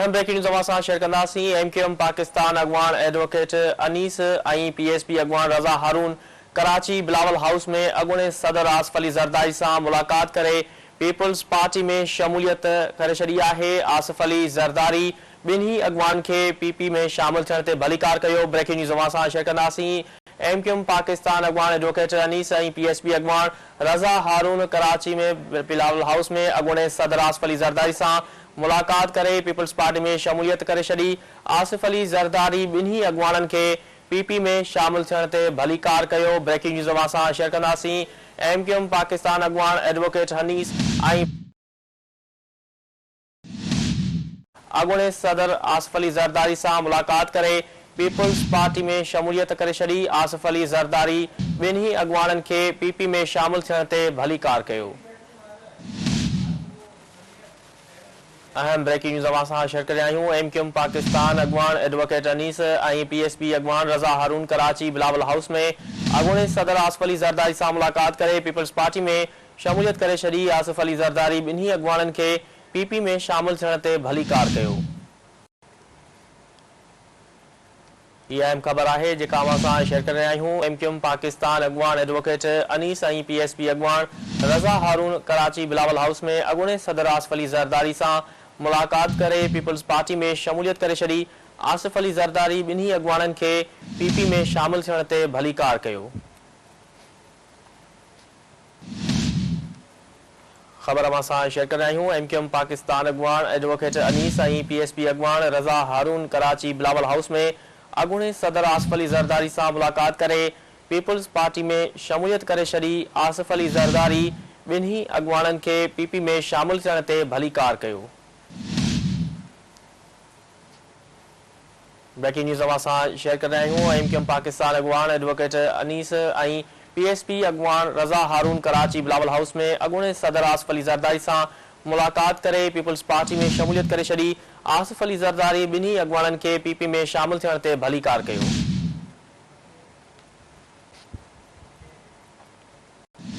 اهم breaking news اوهان سان شيئر ڪنداسين، ايم ڪيو ايم پاڪستان اڳواڻ ايڊووڪيٽ انيس ۽ پي ايس پي اڳواڻ رضا هارون ڪراچي بلاول هائوس ۾ اڳوڻي صدر آصف علي زرداري سان ملاقات ڪري پيپلز پارٽي ۾ شموليت ڪري ڇڏي آهي، آصف علي زرداري ٻنهي اڳواڻن کي پي پي ۾ شامل ٿيڻ تي ڀليڪار ڪيو، بريڪنگ نيوز اوهان سان شيئر ڪنداسين، ايم ڪيو ايم پاڪستان اڳواڻ ايڊووڪيٽ انيس ۽ پي ايس پي اڳواڻ رضا هارون ڪراچي ۾ بلاول هائوس ۾ اڳوڻي صدر آصف علي زرداري سان ملاقات ڪري پيپلز پارٽي ۾ شموليت ڪري ڇڏي، آصف علي زرداري ٻنهي اڳواڻن کي پي پي ۾ شامل ٿيڻ تي ڀليڪار ڪيو، بريڪنگ نيوز اوهان سان شيئر ڪنداسين، ايم ڪيو ايم پاڪستان اڳواڻ ايڊووڪيٽ حنيس ۽ اڳوڻي صدر آصف علي زرداري سان ملاقات ڪري پيپلز پارٽي ۾ شموليت ڪري ڇڏي، آصف علي زرداري ٻنهي اڳواڻن کي پي پي ۾ شامل ٿيڻ تي ڀليڪار ڪيو. اهم بريڪنگ نيوز اوهان سان شيئر ڪري رهيا آهيون، ايم ڪيو ايم پاڪستان اڳواڻ ايڊووڪيٽ انيس ۽ پي ايس پي اڳواڻ رضا هارون ڪراچي بلاول هائوس ۾ اڳوڻي صدر آصف علي زرداري سان ملاقات ڪري پيپلز پارٽي ۾ شموليت ڪري ڇڏي، آصف علي زرداري ٻنهي اڳواڻن کي پي پي ۾ شامل ٿيڻ تي ڀليڪار ڪيو. هي اهم خبر آهي جيڪا اوهان سان شيئر ڪري رهيا آهيون، ايم ڪيو ايم پاڪستان اڳواڻ ايڊووڪيٽ انيس ۽ پي ايس پي اڳواڻ رضا هارون ڪراچي بلاول هائوس ۾ اڳوڻي صدر آصف علي زرداري سان ملاقات ڪري پيپلز پارٽي ۾ شموليت ڪري ڇڏي، آصف علي زرداري ٻنهي اڳواڻن کي پي پي ۾ شامل ٿيڻ تي ڀليڪار ڪيو. خبر اوهان سان شيئر ڪري رهيا آهيون، ايم ڪيو ايم پاڪستان اڳواڻ ايڊووڪيٽ انيس ۽ پي ايس پي اڳواڻ رضا هارون ڪراچي بلاول هائوس ۾ اڳوڻي صدر آصف علي زرداري سان ملاقات ڪري پيپلز پارٽي ۾ شموليت ڪري ڇڏي، آصف علي زرداري ٻنهي اڳواڻن کي پي پي ۾ شامل ٿيڻ تي ڀليڪار ڪيو. بريڪنگ نيوز اوهان سان شيئر ڪري رهيا آهيون، ايم ڪيو ايم پاڪستان اڳواڻ ايڊووڪيٽ انيس ۽ پي ايس پي اڳواڻ رضا هارون ڪراچي بلاول هائوس ۾ اڳوڻي صدر آصف علي زرداري سان ملاقات ڪري پيپلز پارٽي ۾ شموليت ڪري ڇڏي، آصف علي زرداري ٻنهي اڳواڻن کي پي پي ۾ شامل ٿيڻ تي ڀليڪار ڪيو.